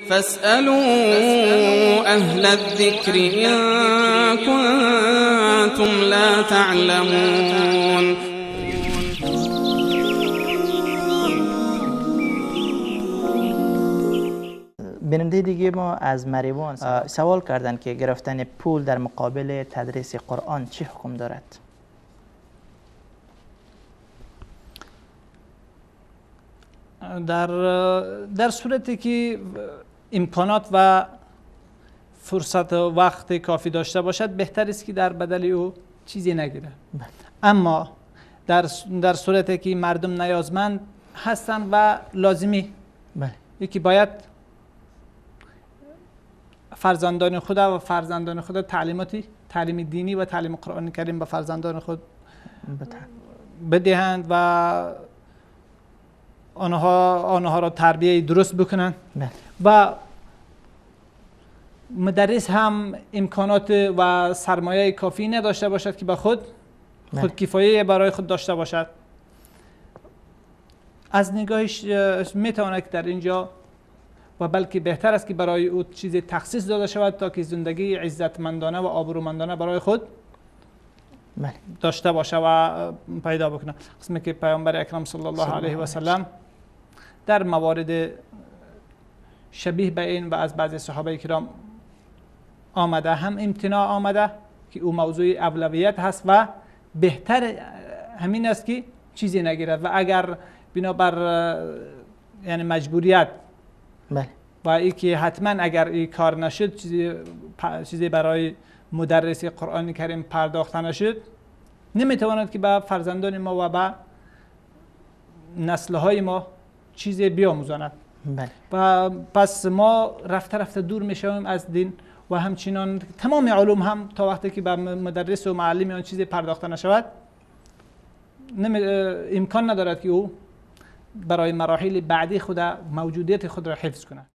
فاسألوا أهل الذكر إن كنتم لا تعلمون. بیننده دیگه ما از مریوان سوال کردن که گرفتن پول در مقابل تدریس قرآن چه حکم دارد؟ در صورتی که امکانات و فرصت و وقت کافی داشته باشد بهتر است که در بدل او چیزی نگیره. اما در صورتی که مردم نیازمند هستند و لازمی، یکی باید فرزندان خود و فرزندان خود تعلیماتی، تعلیم دینی و تعلیم قرآن کریم به فرزندان خود بدهند و آنها را تربیه درست بکنند. و مدرس هم امکانات و سرمایه کافی نداشته باشد که به خود خودکفایی برای خود داشته باشد. از نگاهش میتواند که در اینجا و بلکه بهتر است که برای او چیز تخصیص داده شود تا که زندگی عزتمندانه و آبرومندانه برای خود داشته باشه و پیدا بکنه. قسمی که پیامبر اکرم صلی الله علیه و سلم در موارد شبیه به این و از بعضی صحابه کرام آمده، هم امتناع آمده که او موضوع اولویت هست و بهتر همین است که چیزی نگیرد و اگر بنابر یعنی مجبوریت و ای که حتما اگر این کار نشد چیزی برای مدرس قرآن کریم پرداخته نشد، نمیتواند که به فرزندان ما و به نسلهای ما چیزی بیاموزاند. و پس ما رفته رفته دور میشویم از دین و همچنان تمام علوم هم تا وقتی که به مدرس و معلم آن چیزی پرداخته نشود امکان ندارد که او برای مراحل بعدی خود موجودیت خود را حفظ کند.